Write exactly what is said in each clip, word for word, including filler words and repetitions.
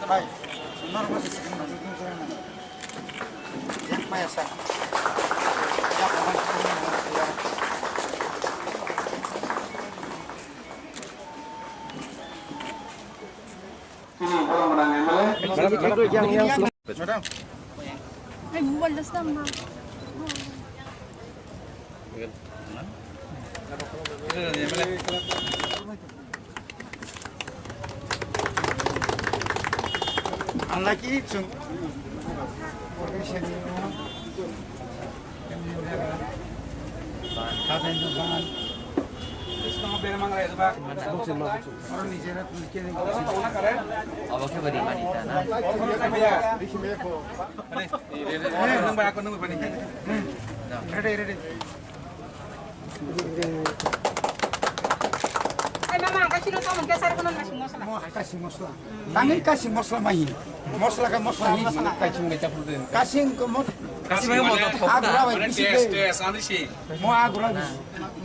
Bai, norok se sikang na, sikang se na. Yak maya sa. Yak maya sa. Chini borok gwnang M L A. Madam. Hey, mobile das na. Unlike it, so. Obo khe bo rimani ta na? Ready, ready. Ai, mama, ang kaisiro tamo, ang kesar kono nasi mosla. Mo, kashi mosla. Tangwi kashi mosla mahi. Mosla ka mosla hi. Kashi mai ta phudu. Kashi ko mo. Kashi mai mo ta. Agra bai bisi. Mo agra bisi.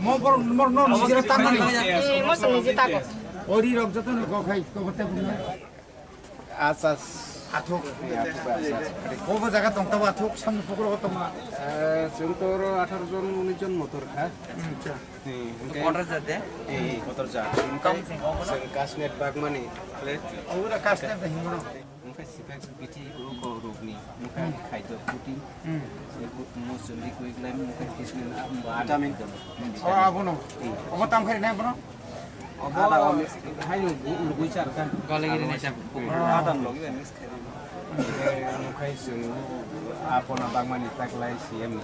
Mo bor mo no nijera tangani. Eh, mosla nijera tago. Ori rok joto no ko khai ko bote. Acha. Athuk. Kobo jaga tong tabo athuk samni pukro tongma. Eh, chwng to oro atharo jon unis jon motor kha. Acha. Kotor jat de? Eh, kotor jat. Chwng kasnet bagmani. Ora kasnet de himno. Mukha sipak biti ko rokni. Mukha khaito putin. Musundi kuiklai mukha kisne. Vitamin. Oh, abono. Omo tam khai ne bono? Obo haino lugui char kha. Gole giri nai cham. Adam logi ba mix khai. Mukhai sung apona bagmani taklai C M.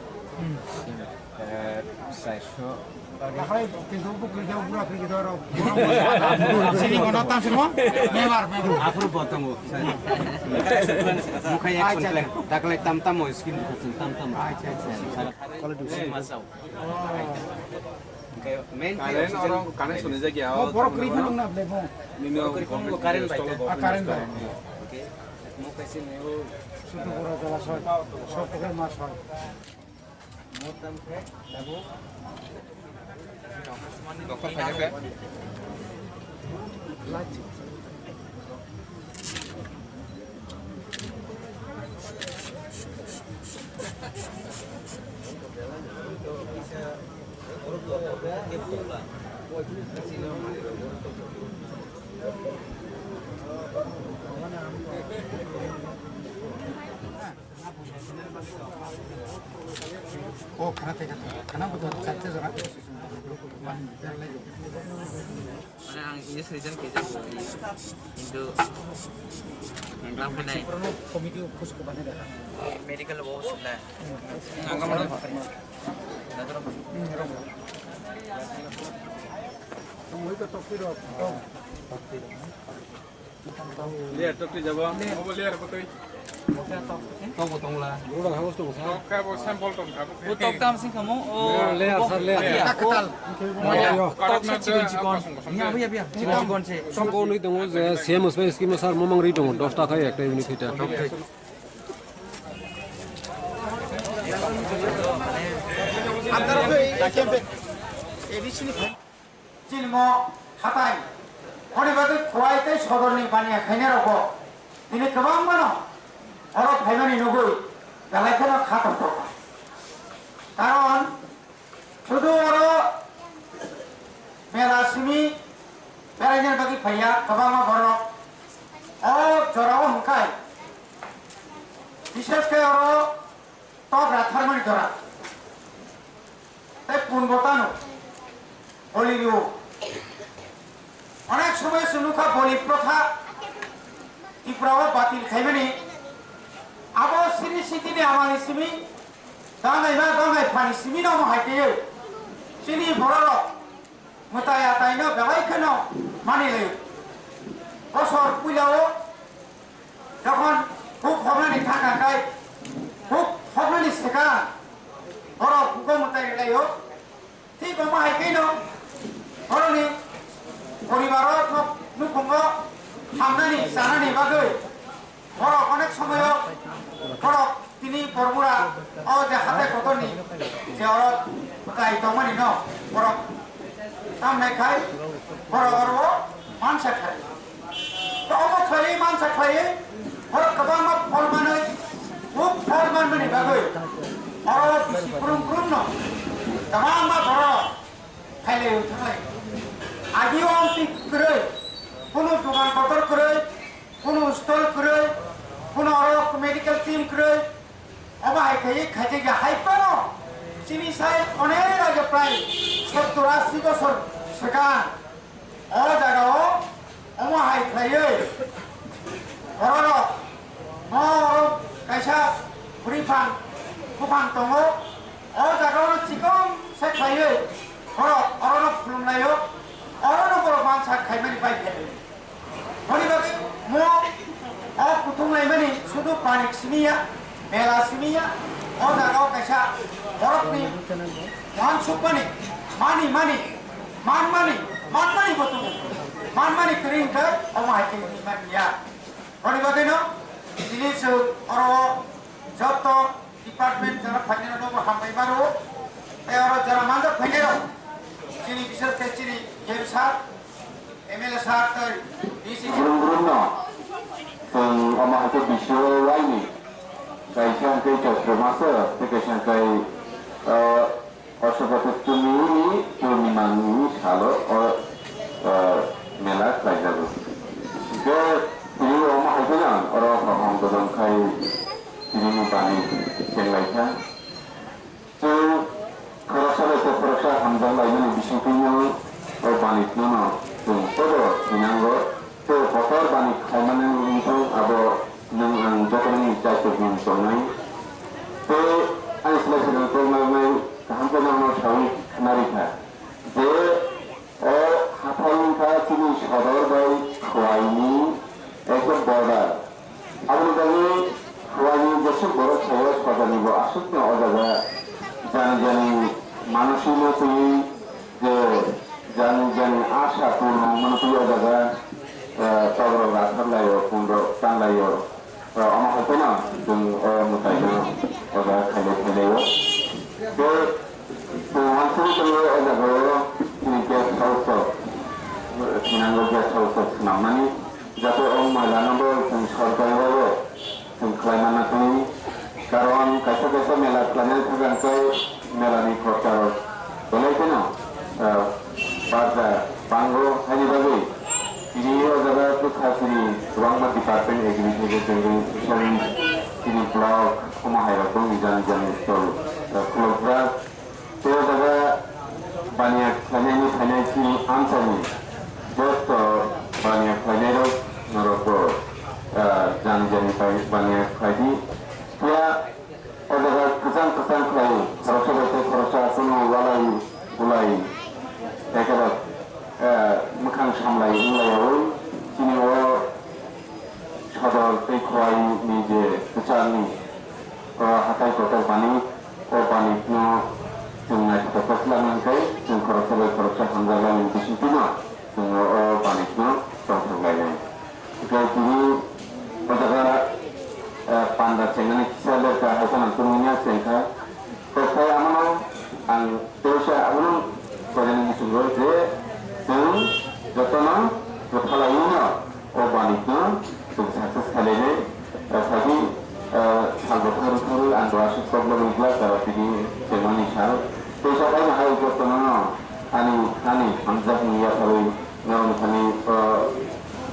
Eh, saiso. Hai, kintu bukri jauh bura kri jauh. Sini kono tam sini mo? Memar, memar. Apur botong. Mukhai action plan. Taklai tam tam mo skin tam tam. Acha, acha. Quality. Masau. Current oro current swnijak ya. Oh, borok kwrwi phano wngna bwlai bo. Nini current bai. Ah, current bai. Okay. Mo kaisa neo. Sutu boro jala soi. Sok poket ma soi. Mo tam khe dabu. Doktor khaja khe. Oh, khana teka, khana betul, satu orang. Mane ang iye swijan kejak bo, kintu nang phinai. Medical bo sula. Layer tokti jabo. Obo layer kotoi. Tok bo tongla. Tok khe bo sample tong kha. O tok tam sing kamo. O layer, sir, layer. Tok sir chikon chikon. Biya, biya, biya. Chikon chikon se. Songko nui tongo je C M S bai scheme sir momang ri tongo, dos ta khai ekta unit hita. Chini mo hatai, honi bagwi Khowai tei Sodorni baniya khainai rokbo tini kwbangmano oro phaimani nugwi belai kheno kha tongthok. Karon sudu oro mela simi beraina bagwi phaiya kwbangma borok. O jorao hwnkhai, bises khe oro tok ratharmani jora. Tei punbo tano boli rio. Onek somoy chwng nukha boli protha Tripura o batil khaimani. Abo siri siti ni amani simi, dangai ma dangai phani simi no mo hai tei. Chini borok rok mwtai atai no belai kheno mani lai. Bosor puila o Jokhon huk hoknani thangkha khai, huk hoknani swkang borok hugo mwtai rwlaio. Thik omo hai khe no borokni poribaro thok nukhungo hamnani chanani bagwi borok onek somoyo borok tini Bormura o je hatai kotorni je oro mwtai tongmani no borok tamnai khai borok oro o mansa khai. Omo khlaiwi mansa khlaiwi borok kwbangma phol manwi, huk phol manmani bagwi oro bisi krum krumno kwbangma borok khailaiwi thanglai. Agio amtwi kwrwi, kunu dugan kotor kwrwi, kunu stall kwrwi, kunu oro medical team kwrwi, omo hai khaiwi khaijak ya hai phano chini sai onek age prai sottor asi bosor swkang. O jagao omo hai khlaiwi bororok no oro kaisa bwrwi phang buphang tongo. O jagao chikon se khlaiwi borok orono khulumlaio, orono borok mansa khaimani bai khe. Honi bagwi mo o kuthung laimani sudu panik simi ya, mela simi ya, o jagao kaisa borokni wansukmani, mani, mani, manmani, manmani bo tongo. Manmani kwrwi hwnkhe omo hai khe wngwi man ya. Honi bagwino tini chwng oro joto department jara phainai rokno bo hambai mano. Tei oro jara manjak phainai rok chini, bishes khe chini M sir, M L A sir tei D C. Gurung gurung no chwng omo hai khe bisio waini kaisa hwnkhe Chaitro maso tei kaisa hwnkhe, ah, Osopati Purnimani, Purnimani salo o, o, mela khlaijago. Hwnkhe tini omo hai phano oro kaham bodol khai tini ni bani chenglaikha. Chwng khoroksa bai khe khoroksa hamjak laimani bisingtwi no o bani phano chwng kobo thinango. Tei kotor bani khlaimani wngkha abo nwng ang jotono ni chaitokmung tongnai. Tei ani slai swrwng tongnairoknai kaham khe nono saui khnarikha je o hathai wngkha chini sodor bai Khowai ni ekdom border. Aboni bagwi Khowai ni jeswk borok sayo sodor ni bo aswk no o jaga jani jani manasino twiwi je jani jani asha purno wngmani twi o jaga, eh, tobrok rathar laio, pungrok tan laio. Eh, omo hai phano chwng o mwtaino o jaga khailai khailaio. Tei chwng uansugwi tongo o jagao chini guest house rok, thinango guest house rok swnamnani, jate o moilano bo chwng sorkar o Chwng khlai manna thangwi, karon kaisa kaisa mela khlainani thangkhe hwnkhe melani khorcha rok belai kheno, ah, barja bango, haini bagwi tini o jaga bwkha chini kwbangma department agree khe chwng social, chini block, omo hai rok boni jani jani stall, ah, khulokjak. Tei o jaga baniya khlainani phainai chini amchaini joto baniya khlainairok norokbo, ah, jani jani bai baniya khlaidi. Phiya o jaga kwchang kwchang khlai, khoroksa bai tei khoroksa chwngno walai bulai tei khe, ah, mwkhang samlai wnglayaui chini o sodor tei Khowai ni je kwchangni o hatai kotor bani, o bani no chwng naithotok khe swlangna hwnkhe chwng khoroksa bai khoroksa hamjaklaimani bisingtwi no chwng o bani no tongthok lainai. Hwnkhe tini o jaga, eh, panda chengnani kisa lerka hai phano tongmani chengkha. Kokthai amano ang teisa abono koinani muchungo je chwng jotono kwthalaiwino o banikno chwng success khailai nai. Sadi, eh, salbo thangwi thangwi ang bo aswk problem wngkha jora tini chengmani sal. Teisa kaino hai jotono ani thani hamjakmung yapharwi norokni thani, eh,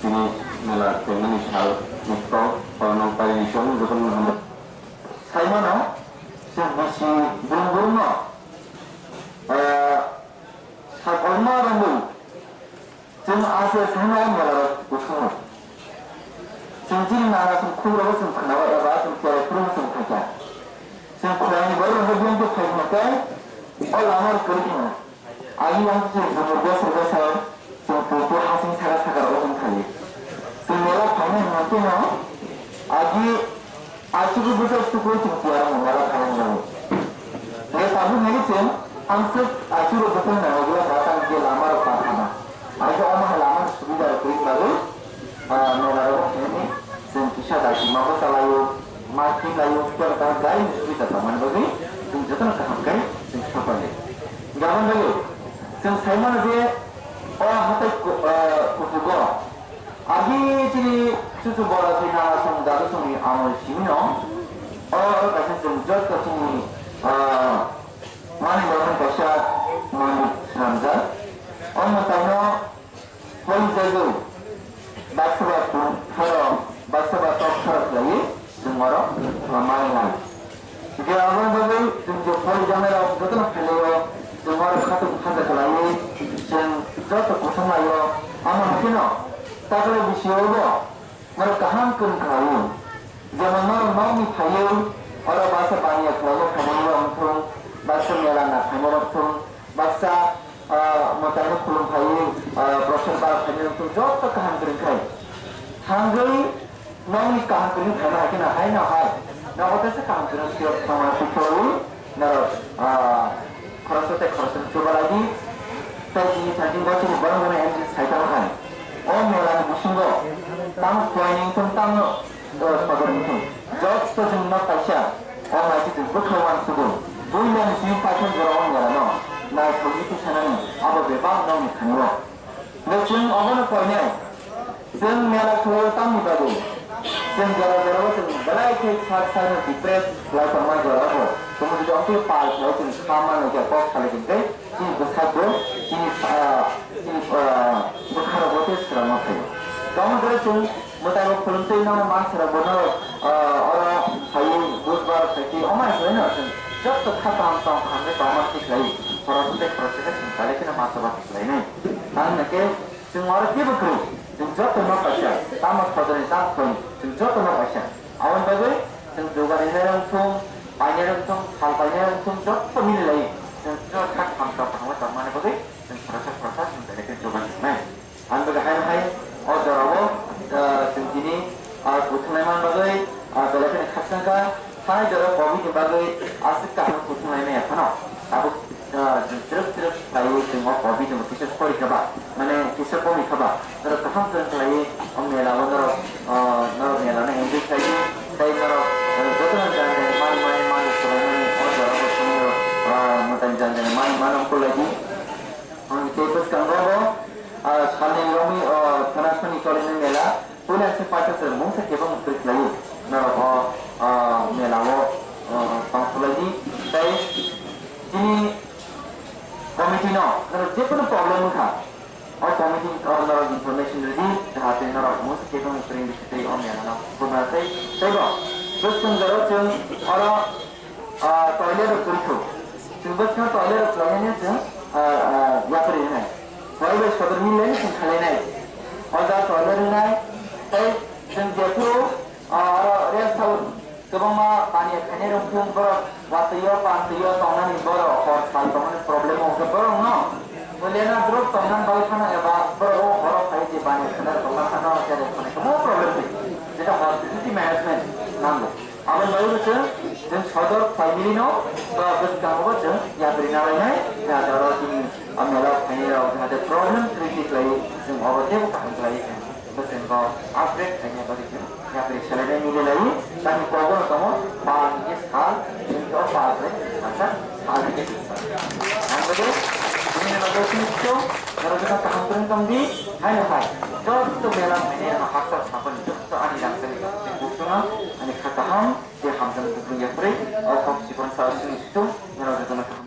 tini mela chengmani sal ni kok, eh, nong paini sal jotono hamjak. Saimano, chwng bisi brum brumno, ah, sal kotorma romwi, chwng ase thangna o melarok bwskango. Chwng chini nana chwng khubrogo chwng khnao eba chwng cherai phuru chwng phaikha. Chwng khorangni borok rokbo biyang khe phai phano tei o lama rok kwrwi phano. Agi yang chwng jumur bwswk bwswk chwng purpur hasing saka saka rok wng thani. Chwng mela phaina hwnna tei no agi aichugo bwswk tuku chwng tiyar wng mela phaina hwnwi. Tei tabuk nini chwng amswk aichugo bwswk nangwi bwla kha tang je lama rok ta phano. Aike omo hai lama ni subida rok kwrwi bagwi, ah, noga rok hinwi chwng kisa dati ma bwsa laio, ma tin laio, tei gari ni subida tangmani bagwi chwng jotono kaham khe chwng sapai lai. Gabon bagwi chwng sai mano je o hatai ku-, ah, kuchugo Agi chini chuchu bora chini nana song dadu songni amol simino. O oro kaisa chwng jotto chini, ah, mani borokni kaisa mani swnamjak. O mwtaino poi jagwi baksa ba tung tharo, baksa ba tok tharo khlaiwi chwng oro mani lai. Je aboni bagwi chwng je porijaknairok jotono phailai-o, chwng oro khatung khaja khlaiwi chwng joto kuthumlai-o. Amo haikhe no takle bisi-o bo norok kaham kwrwng khlai-o. Jemon norok nokni phaiwi oro baksa baniya khlaina phainairok wng thung, baksa mela na phainairok thung, baksa, ah, mwtaino khulum phaiwi, ah, prosad bar phainairok thung, joto kaham kwrwng khai. Thangwi nokni kaham kwrwng phaima hai kheno hai no hai. Nogo teisa kaham kwrwng phiyo thangma phiyo khlaiwi norok, ah, khoroksa tei khoroksa chubalai di. Tei chini sajing bo chini borok mano M D C sai tong hai. O mela ni bisingo tamo khlai ni wng thung, tamo, ah, sodor wng thung. Joto chwng no kaisa o mai chwng bwkhao uansukgo. Builani simi paithak jora o mela no naithokgwi tisanani abo bebak nokni thani o. Hwnkhe chwng obono koinai, chwng mela khlaio tamni bagwi? Chwng jora jorao chwng belai khe sak sakno depress khlai tongma jorao bo chwng jodi ongtwi pal khlai chwng kha manwi khe kok salai khe tei chini bwsakbo chini, ah, chini, ah, bwkharogo tei swrangma phaio. Tamo jora chwng mwtai bo khulumtwi nono mansa rok bono, ah, oro phaiwi bujbar phaitwi omai khlaino chwng joto kha kaham tong kaham khe tongma thik khlai khoroksa tei khoroksa khe chwng belai kheno mansa ba thik khlainai. Tamni hwnkhe chwng oro kebo kwrwi, chwng joto no kaisa, tamo sodorni tamo khoroknwi, chwng joto no kaisa. Aboni bagwi chwng dugar rinai rok thung, painai rok thung, sal painai rok thung, joto mili lai chwng joto kha kaham tong kaham tongmani bagwi chwng khoroksa khoroksa chwng belai khe dugar rinai. Ang bo hai hai o jorao, ah, chwng tini, ah, kuthumnai man bagwi, ah, belai kheno khakchang kha. Hai jora covid ni bagwi aswk kaham kuthumnai maya phano tabuk, ah, chwng twrwk twrwk khlaiwi chwng o covid ni kisa sori kha ba, mane kisa komi kha ba. Norok kaham kwrwng khlaiwi o mela o norok, ah, norok mela no enjoy khlaiwi tei norok, ah, jotono jani jani man mani man swrwngmani o jorao bo chwng norok, ah, mwtai jani jani man mano kulai di. Ang tei bwskango bo, ah, salni romwi, ah, khwnasoni cholinai mela, puila se paithak se mungsa kebo mwtwi khlaiwi norok o, ah, mela o, ah, tong khwlai di. Tei chini committee no norok je kono problem wngkha, o committee o norok information rwdi, jahate norok mungsa kebo mwtwi bisi tei o mela no buma tei, tei bo bwskang jora chwng oro, ah, toilet rok kwrwi kho. Chwng bwskang toilet rok khlainani chwng, ah, ah, yapri rwnai. Bai bai sodor mil laino chwng khlainai. O jaga toilet rwnai. Tei chwng jephuru, ah, oro rest house kwbangma baniya khainai rok thung borok watwi o pantwi o tongnani borok hor sal tongnani problem o hwnkhe borok no. Bo lena drop tongna bagwi phano eba borok o horo phai je baniya khainai rok tongna phano tere khonai kwbangma problem twi. Jeta hospitality management nango. Aboni bagwi bo chwng, chwng sodor family no, ba bwskango bo chwng yapri nalainai, jahate oro chini o mela o phainai rok jahate problem create khlaiwi chwng obo teibo kaham khlaiwi chwng bwskango upgrade khlaina bagwi chwng yapri salainai mili laiwi, tamni kobo no tamo pal hwnkhe sal, chwng khe o pal bai sasa sal hwnkhe sasa. Ang bagwi bini bagwi chwng chwng norok jesa kaham kwrwng tong di, haino hai joto mela phainai rok haksa saboni joto ani rang chani buktuna ani kha kaham. Tei hamjakmung yapri, o kok chibon sa sini situ, norok jotono kaham.